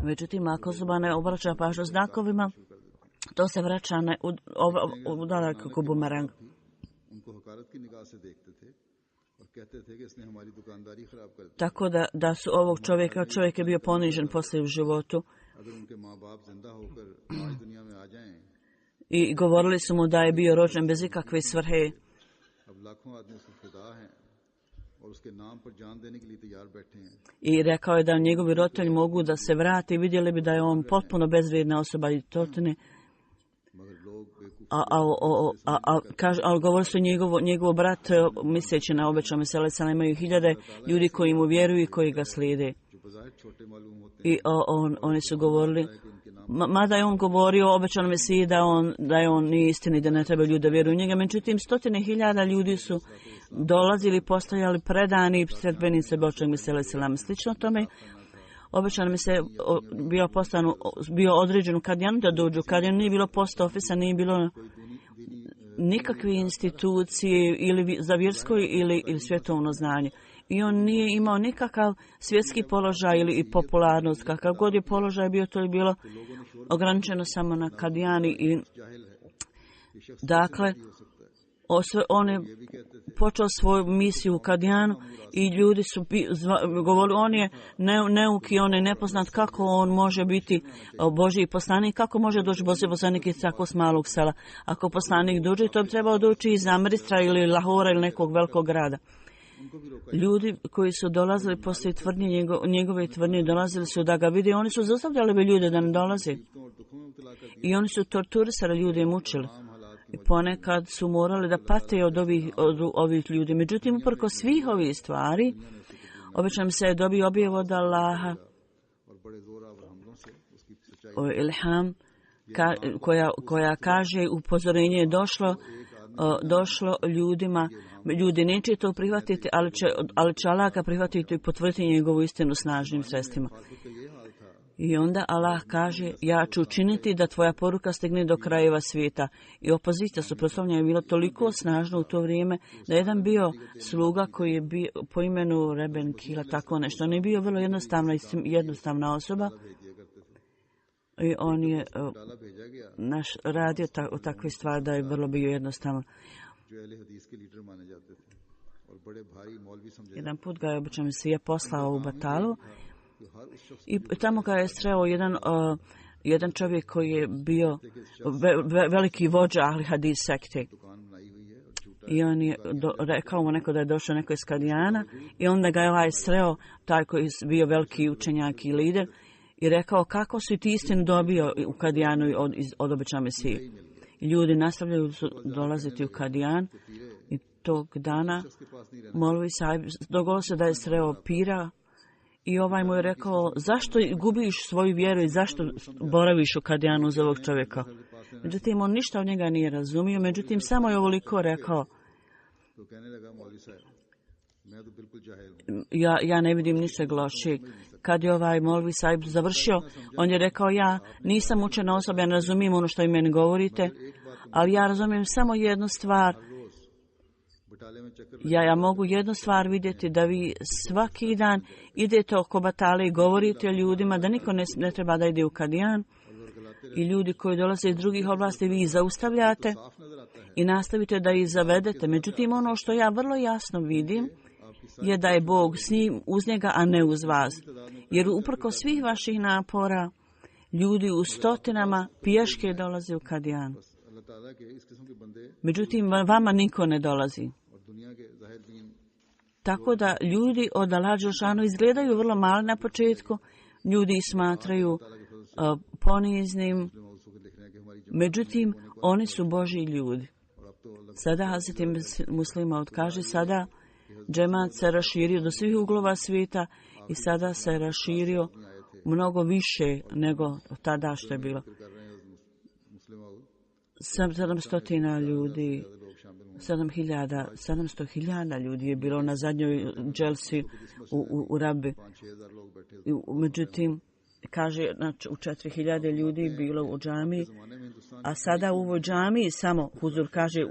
Međutim, ako zuba ne obraća pažnju znakovima, to se vraća kao bumerang. Tako da su ovog čovjek je bio ponižen poslije u životu. I govorili su mu da je bio rođen bez ikakve svrhe. I rekao je da njegovi roditelji mogu da se vrate i vidjeli bi da je on potpuno bezvrijedna osoba i totine. A govori su njegov brat, misleći na obećao Meselisa, imaju 1000 ljudi koji mu vjeruju i koji ga slijede. I oni su govorili, mada je on govorio o obećanom Mesiji da je on nije istini, da ne treba ljudi da vjeruju u njega. Međutim, 100.000 ljudi su dolazili, postajali predani sredbenice obećanog Meselisa. Slično tome, obećan mi se bio određen u Kadijanu da dođu. Kadijanu nije bilo post ofisa, nije bilo nikakve institucije ili za vjersko ili svjetovno znanje. I on nije imao nikakav svjetski položaj ili popularnost. Kakav god je položaj bio, to je bilo ograničeno samo na Kadijani. I dakle, on je počeo svoju misiju u Kadijanu i ljudi su govorili, on je neuki, on je nepoznat, kako on može biti Božji poslanik, kako može doći Božji poslanik iz tako malog sela. Ako poslanik dođe, to bi trebao doći iz Amritsara ili Lahora ili nekog velikog grada. Ljudi koji su dolazili poslije tvrdnje, njegove tvrdnje, dolazili su da ga vide, oni su zaustavljali bi ljude da ne dolaze. I oni su torturisali ljude i mučili. I ponekad su morali da pate od ovih ljudi. Međutim, uprko svih ovih stvari, obično se je dobio objav od Allaha, ilham, koja kaže upozorenje je došlo ljudima. Ljudi neće to prihvatiti, ali će Allah ga prihvatiti i potvrditi njegovu istinu snažnim sredstvima. I onda Allah kaže, ja ću učiniti da tvoja poruka stigne do krajeva svijeta. I opozicija suprotstavljanja je bila toliko snažna u to vrijeme da jedan bio sluga koji je bio po imenu Reben Kila, tako nešto. On je bio vrlo jednostavna osoba. I on je radio takve stvari da je vrlo bio jednostavan. Jedan put ga je obično Mesija poslao u Batalu i tamo ga je sreo jedan čovjek koji je bio veliki vođa Ahli Hadis sekte. I on je rekao mu neko da je došao neko iz Kadijana i onda ga je sreo taj koji je bio veliki učenjak i lider i rekao kako si ti istinu dobio u Kadijanu od obećane Mesije. Ljudi nastavljaju dolaziti u Kadijan i tog dana Molvi Sahib dogodilo se da je sreo pira i ovaj mu je rekao zašto gubiš svoju vjeru i zašto boraviš u Kadijanu uz ovog čovjeka. Međutim, on ništa od njega nije razumio, međutim, samo je ovoliko rekao ja ne vidim ništa loše. Kad je ovaj Molvi Sahib završio, on je rekao ja nisam učena osoba, ja ne razumijem ono što vi meni govorite, ali ja razumijem samo jednu stvar. Ja mogu jednu stvar vidjeti, da vi svaki dan idete oko batale i govorite o ljudima, da niko ne treba da ide u Kadijan i ljudi koji dolaze iz drugih oblasti vi ih zaustavljate i nastavite da ih zavedete. Međutim, ono što ja vrlo jasno vidim je da je Bog s njim, uz njega, a ne uz vas. Jer uprko svih vaših napora, ljudi u stotinama pješke dolaze u Kadijan. Međutim, vama niko ne dolazi. Tako da ljudi od Allah Đelešanu izgledaju vrlo mali na početku, ljudi ih smatraju poniznim, međutim, oni su Božji ljudi. Sada Hazreti Muslima kaže, sada džemat se raširio do svih uglova svijeta i sada se raširio mnogo više nego tada što je bilo. 700 ljudi, 700.000 ljudi je bilo na zadnjoj dželsi u Rabi. Međutim, kaže, u 4.000 ljudi bilo u džamiji, a sada u ovoj džamiji samo, Huzur kaže,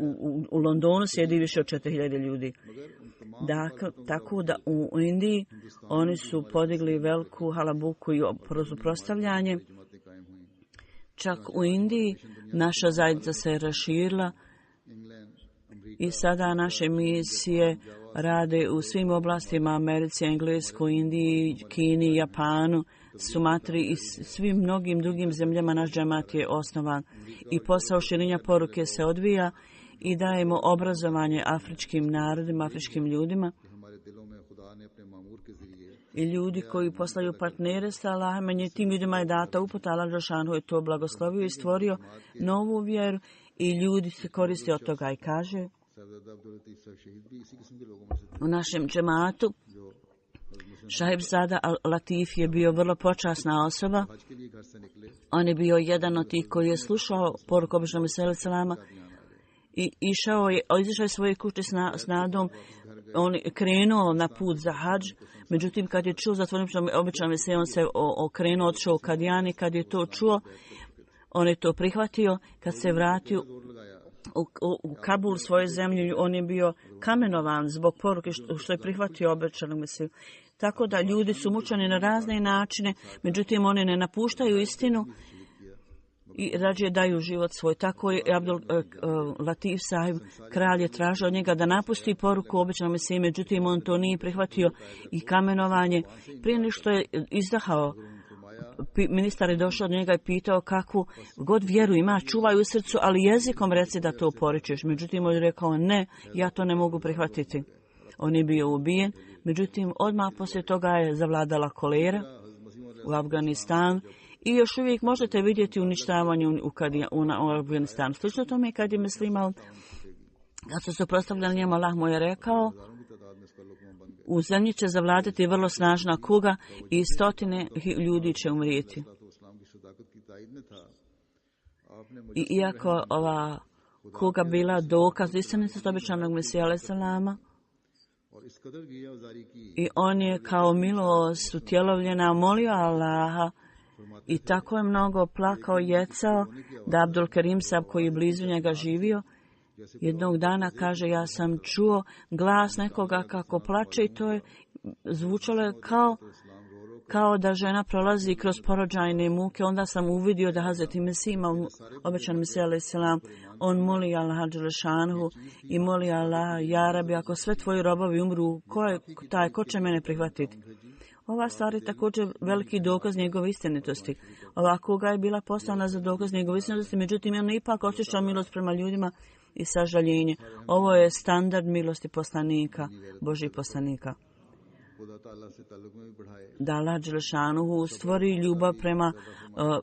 u Londonu sjedi više od 4.000 ljudi. Tako da u Indiji oni su podigli veliku halabuku i suprotstavljanje. Čak u Indiji naša zajednica se raširila i sada naše misije rade u svim oblastima, Americi, Engleskoj, Indiji, Kini, Japanu, Sumatri i svim mnogim drugim zemljama. Naš džemat je osnovan i posao širenja poruke se odvija i dajemo obrazovanje afričkim narodima, afričkim ljudima. I ljudi koji poslaju partnere sa Allahom, tim ljudima je data uputa, Allah Đelešanu je to blagoslovio i stvorio novu vjeru i ljudi se koriste od toga i kaže u našem džematu Šahib Zada Latif je bio vrlo počasna osoba. On je bio jedan od tih koji je slušao poruku običnog Mesije selama i izišao je svoje kuće s nadom. On je krenuo na put za hadž, međutim kad je čuo za običnog Mesije, on se okrenuo, otišao u Kadijan i kad je to čuo, on je to prihvatio. Kad se vratio u Kabul, svoju zemlju, on je bio kamenovan zbog poruke što je prihvatio obećanog Mesiju. Tako da ljudi su mučeni na razne načine, međutim oni ne napuštaju istinu i rađe daju život svoj. Tako je Abdul Latif Sahib, kralj, je tražio od njega da napusti poruku obećanog Mesije, međutim on to nije prihvatio i kamenovanje. Prije nego što je izdahao, ministar je došao od njega i pitao kakvu god vjeru ima, čuvaj u srcu, ali jezikom reci da to poričeš. Međutim, on je rekao ne, ja to ne mogu prihvatiti. On je bio ubijen, međutim, odmah poslije toga je zavladala kolera u Afganistanu i još uvijek možete vidjeti uništavanje u Afganistanu. Slično tome kad je Muslima, kad su se prostavljali njemu, Allah mu je rekao, u zemlji će zavladati vrlo snažna kuga i stotine ljudi će umrijeti. I iako ova kuga bila dokaz istinitosti obećanog Mesija alejhi selama, i on je kao milost utjelovljena molio Allaha i tako je mnogo plakao i jecao da Abdul Karim Sahib, koji je blizu njega živio, jednog dana kaže, ja sam čuo glas nekoga kako plače i to je zvučalo kao da žena prolazi kroz porođajne muke. Onda sam uvidio da Hazreti Mesih ima obećan Mesija alejhi selam. On moli Allaha Đelešanu i moli Allaha, ja Rabi, ako sve tvoji robovi umru, ko će mene prihvatiti? Ova stvar je također veliki dokaz njegove istinitosti. Ova kuga je bila poslana za dokaz njegove istinitosti, međutim on ipak osjećao milost prema ljudima i sažaljenje. Ovo je standard milosti poslanika, Božih poslanika. da Allah dželešanuhu stvori ljubav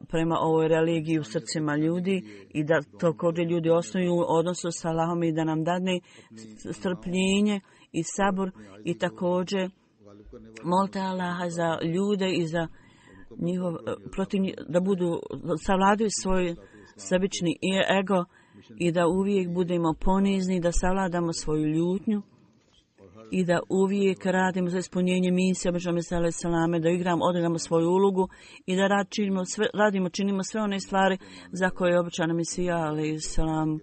prema ovoj religiji u srcima ljudi i da također ljudi osnuju odnosu sa Allahom i da nam dadne strpljenje i sabor i također molite Allaha za ljude i za njihov da budu savladaju svoj sebični ego i da uvijek budemo ponizni, da savladamo svoju ljutnju i da uvijek radimo za ispunjenje misije Obećanog Salame, da odigramo svoju ulogu i da činimo sve one stvari za koje je obećana Mesija Alejhiselam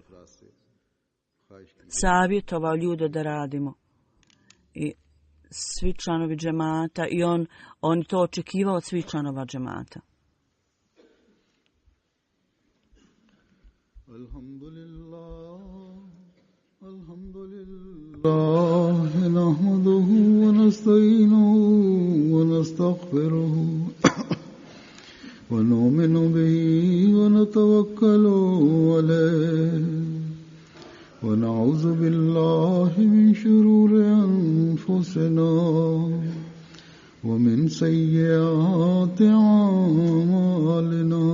savjetovao ljude da radimo. I svi članovi džemata i on to očekivao od svih članova džemata. Alhamdulillah, nahmaduhu wa nasta'inuhu wa nastaghfiruhu wa nu'minu bihi wa natawakkalu alayhi wa na'udhu billahi min shururi anfusina wa min sayyiati a'malina.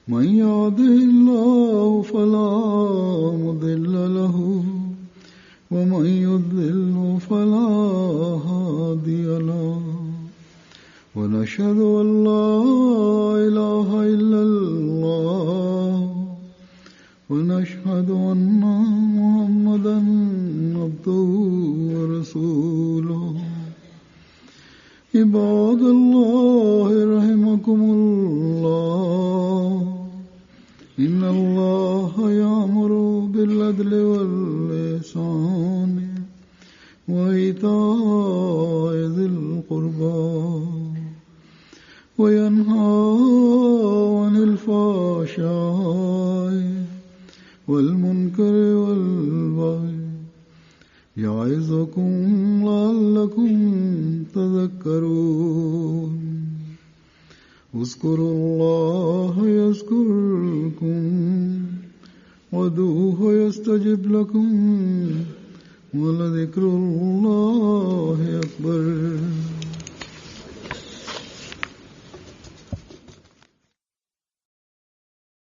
من يهده الله فلا مضل له ومن يضلل فلا هادي له ونشهد أن لا إله إلا الله ونشهد أن محمدا عبده ورسوله. عباد الله رحمكم الله إن الله يأمر بالعدل والإحسان وإيتاء ذي القربى وينهى عن الفحشاء والمنكر والبغي يعظكم لعلكم تذكرون. اذكروا الله يذكركم وادعوه يستجب لكم ولذكر الله أكبر.